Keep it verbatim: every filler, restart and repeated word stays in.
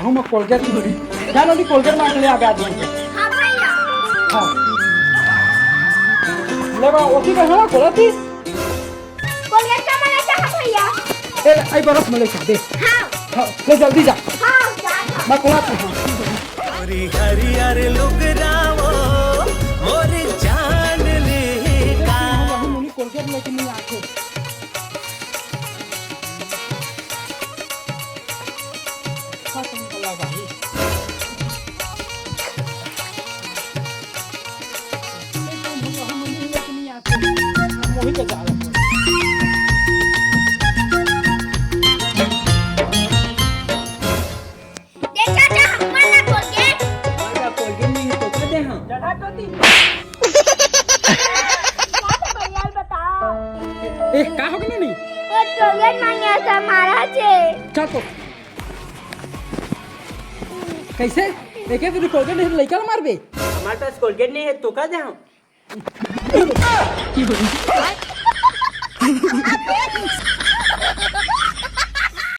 हम कोलगेट नहीं। जा नोनी, कोलगेट मांग ले, आगे आ जाएंगे। हाँ भैया। हाँ। ले बा, ओती का है ना, कोलगेट? कोलगेट का मले चाहा भैया? ए, आई बरस मले चाहा दे। हाँ। हाँ, ले जल्दी जा। हाँ, जा, जा। मैं कोलगेट, हाँ। हरी हरियर लुगराओ, मोर जान ले का। नोनी कोलगेट लेके नहीं आते। खत्म वाला भाई। दे चाचा, हमन ला कोलगेट। चाचा, कोलगेट नहीं है, तो का दे हम? जगह तो दी। का तो भैया बताओ। ए, का हो गया नहीं? वो कोलगेट मांगे था, मारा छे। चल तो। कैसे? एके तो कोलगेट नहीं, लइका ला मारबे? हमारे पास कोलगेट नहीं है, तो का दे हम?